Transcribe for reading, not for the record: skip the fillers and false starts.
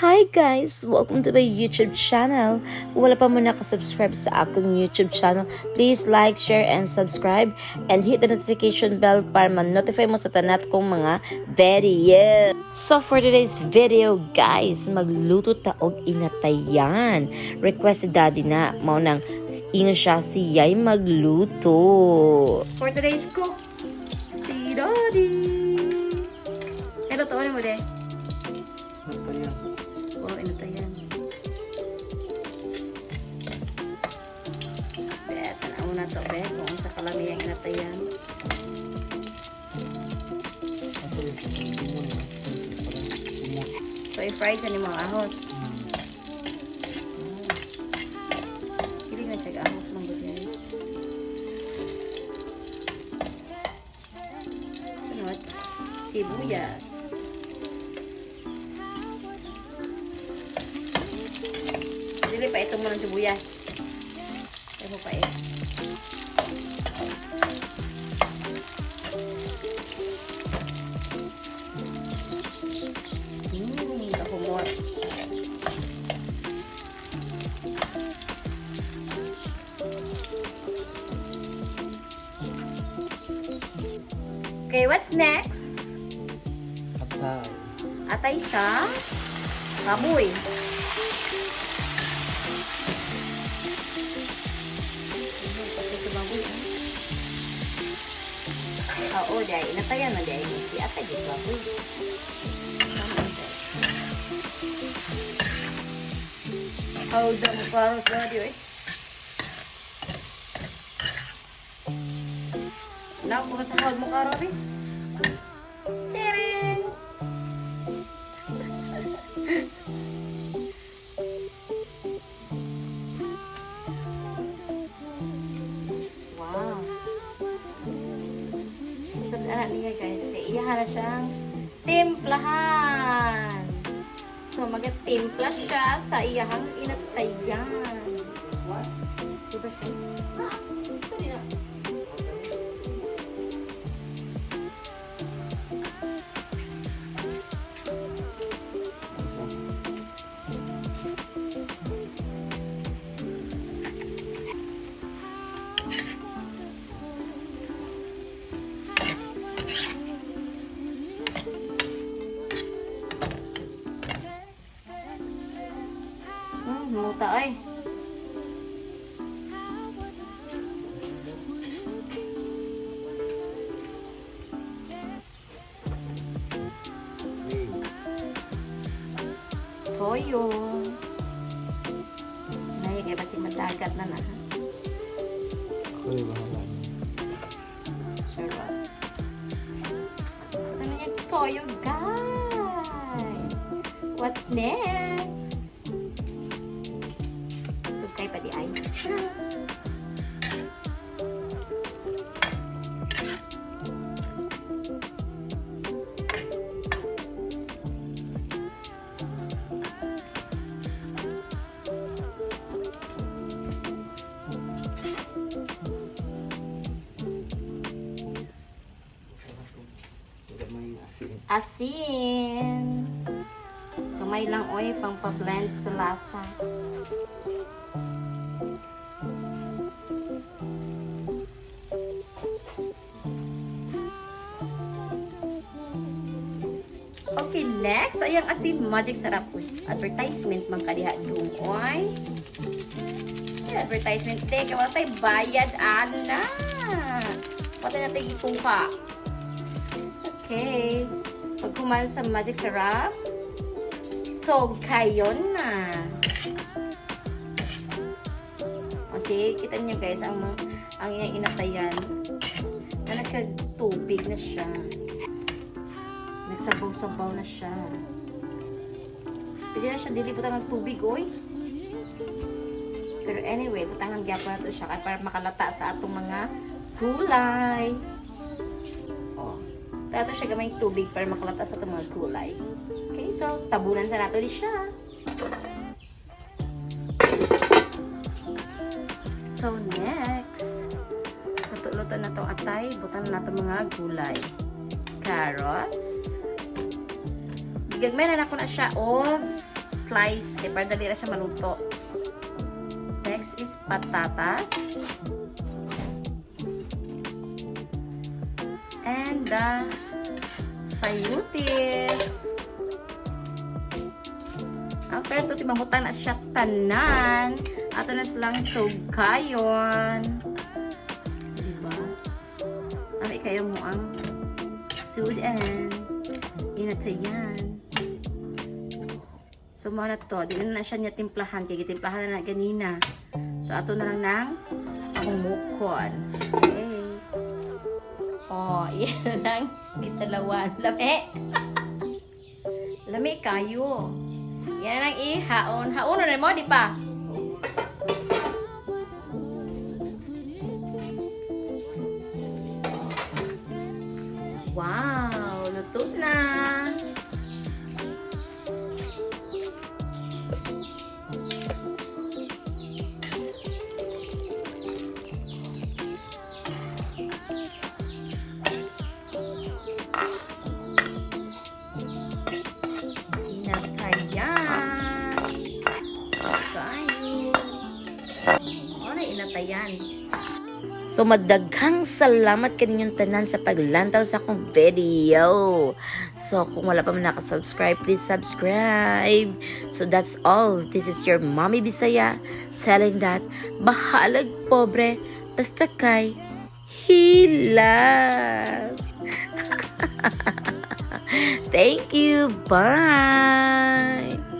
Hi guys! Welcome to my YouTube channel. Kung wala pa mo nakasubscribe sa akong YouTube channel, please like, share, and subscribe. And hit the notification bell para ma-notify mo sa tanat kong mga video. So for today's video guys, magluto ta og inatayan. Request si Daddy na mao nang ingon siya siya'y magluto. For today's cook, si Daddy. Pero tuon mo de. Oh, inatayan. Be, tanaw na to, be. Kung sa kalami ang inatayan. So, i-fry siya ni mga ahos. Hindi na siya ahos ng gudyay. Sunod, sibuyas. Dili pa ito mo ng sibuyas. Ito pa eh. Kahumot. Okay, what's next? Atay. Atay sa baboy. Atay sa baboy, ah. Oo, dahil inatayan na dahil si atay di baboy. Tama, atay. How da mo para sa radio eh. Naku, sa hawd mo ka, Robbie. Tcharing! Wow. So, anak niya guys, kay iya na siyang timplahan. So, magatimpla siya sa iyahang inatayan. What? Super siya. Ah, ito din ah. Muta ay. Toyo. Nay, kay basig madagat na na. Ha? Ako'y bahala. Sure ba? Ito na yung toyo, guys. What's next? Sugkay pa di ay. Gamay asin. Asin. Kamay lang, oy, pang pa-blend sa lasa. Okay, next ay ang asin magic sarap. Uy, advertisement man kadiha dung, oy. Ay, advertisement de, kaya wala tayo bayad, ana. Wala na tayo ikuha. Okay. Pag kumain sa magic sarap, so kayo na. Kasi kita niyo guys, ang mga ang iyang inatayan na nagkatubig na siya. Nagsabaw-sabaw na siya. Pwede na siya dili butang ang tubig, oy. Pero anyway, butangan gyapon nato siya kay para makalata sa atong mga gulay. Oh. Tato siya gamay tubig para makalata sa atong mga gulay. Okay, so tabunan sa nato di siya. So next, luto-luto na tong atay, butan na nato mga gulay. Carrots. Gigagmay na nako na siya og slice kay para dali ra siya maluto. Next is patatas. And the sayutis. After to, timamutan na siya tanan. Ato na silang sugkayon. Diba? Ami kayo mo ang sudan. Inatayan. So, mao na to. Di na na siya niya timplahan. Kaya gitimplahan na na ganina. So, ato na lang ng pangumukon. Okay. Oh, yan lang. Gitalawan. Lami. Lami kayo. Yan ang ihaon. Haonon na mo, di pa? Wow, luto na. Inatayan. Kayo. Ano inatayan? So madaghang salamat kaninyong tanan sa paglantaw sa akong video. So kung wala pa man nakasubscribe, please subscribe. So that's all. This is your Mommy Bisaya telling that bahalag pobre basta kay hilas. Thank you. Bye.